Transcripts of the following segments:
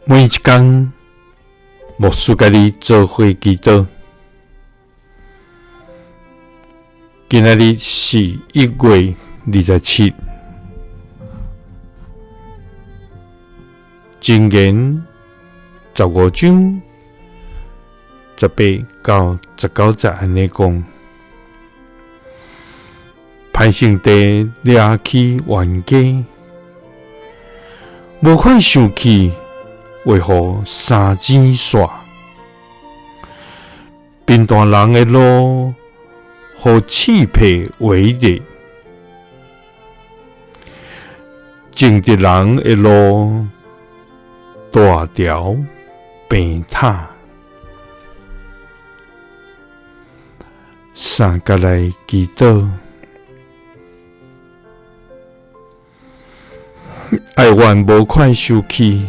每一工，牧師佮你做伙祈禱。今仔日是1月27，箴言15章18到19節按呢講：歹性地掠去冤家，無快受氣，會予三指煞。貧惰人的路，予刺皮圍著；正直人的路，大條平坦。三佮來祈禱，愛阮無快受氣，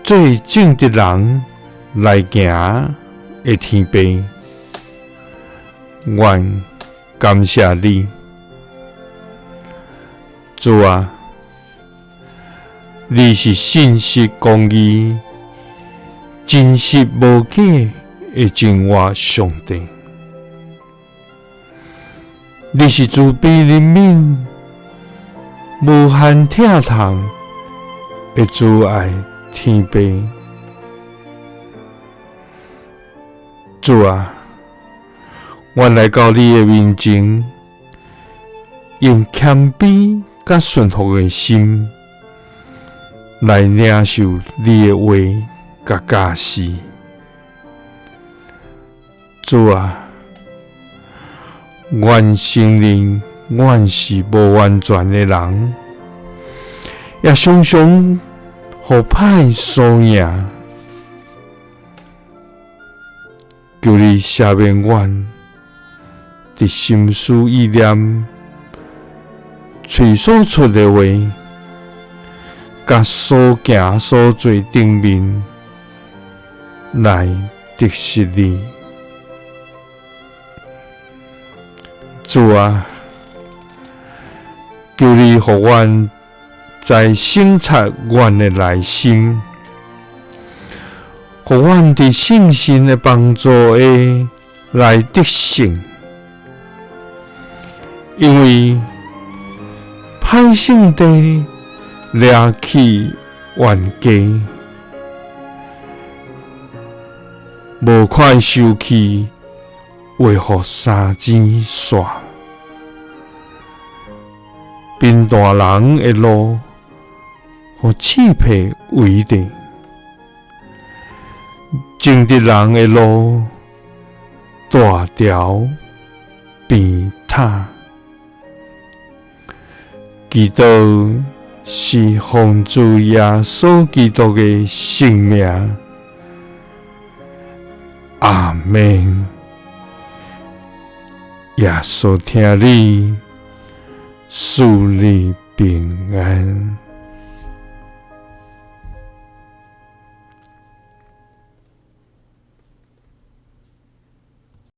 做正直人來行的天父，阮感謝你，主啊，你是信實公義、真實無假的真活上帝，你是慈悲憐憫、無限疼痛的慈愛天父。主啊，阮來到你的面前，用謙卑佮順服的心來領受你的話佮教示。主啊，阮承認阮是無完全的人，也常常予歹所贏。求你赦免阮，佇心思意念、喙所出的話，佮所行所做頂面來得失你。主啊，求你予阮在省察阮的內心，予阮佇聖神的幫助下來得勝，因為歹性地掠去冤家，無快受氣，會予三指煞。貧惰人的路，予刺皮圍著；正直人的路，大條平坦。祈禱是奉主耶穌基督的聖名，阿們。耶穌疼你，賜你平安。